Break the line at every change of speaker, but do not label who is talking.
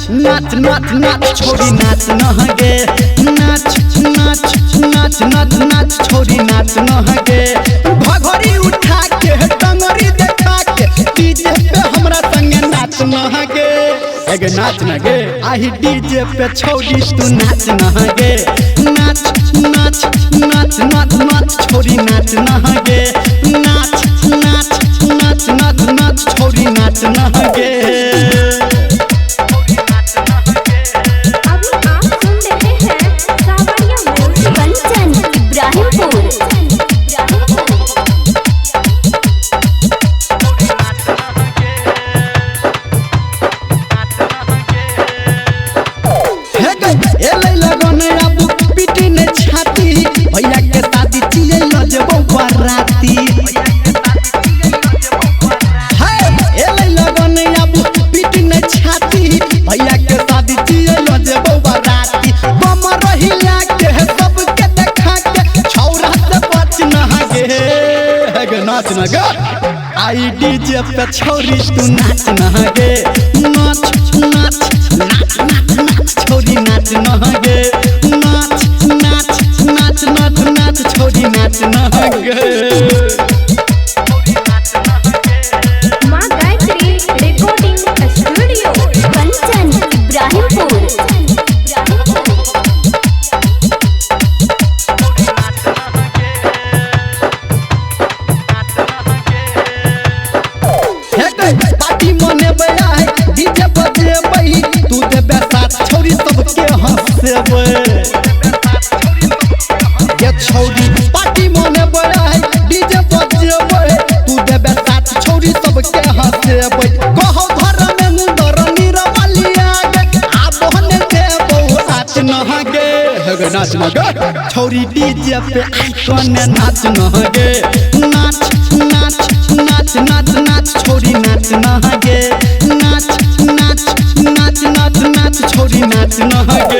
नाच नाच नाच छोरी नाच न गे नाच नाच नाच नाच नाच छोरी नाच न गे भगोरी उठा के टंगरी देखा के डीजे पे हमरा संगे नाच न गे एगे नाच न गे आही डीजे पे छोरी तू नाच न गे नाच नाच नाच नाच नाच छोरी नाच न गे नाच नाच नाच नाच नाच छोरी नाच न गे।
अभी आप सुन रहे हैं सावरिया म्यूजिक
कंचन इब्राहिमपुर।
हे गई ए लैला गने आबू पिटी ने छाती भैया के शादी चियै ल जेबौ बराती। हे ए लैला गने आबू पिटी ने छाती भैया के शादी चियै ल जेबौ बराती। बम रहिला के सबके देखा के छौरा से बच न गे हे गे नाच न गे आई डीजे पे छौरी तू नाच न गे नाच नाच नाच नाच नाच छोरी नाच न गे नाच नाच नाच नाच नाच छोरी नाच न गे।
माँ गायत्री रिकॉर्डिंग स्टूडियो
कंचन इब्राहिमपुर।
हे गई पार्टी मनेबै आइ डीजे बजेबै तू देबे साथ छौरी सबके हंसेबै। ये छौरी पार्टी मनेबै आइ डीजे बजेबै तू देबे साथ छौरी सबके हंसेबै। कहौ धर्मेंद्र निरमलिया गे आबो ने देबौ नाच न गे हे गे नाच न गे छौरी डीजे पे आइकन नाच न गे नाच नाच नाच नाच नाच छोरी नाच न गे नाच नाच नाच नाच नाच छोरी नाच न गे।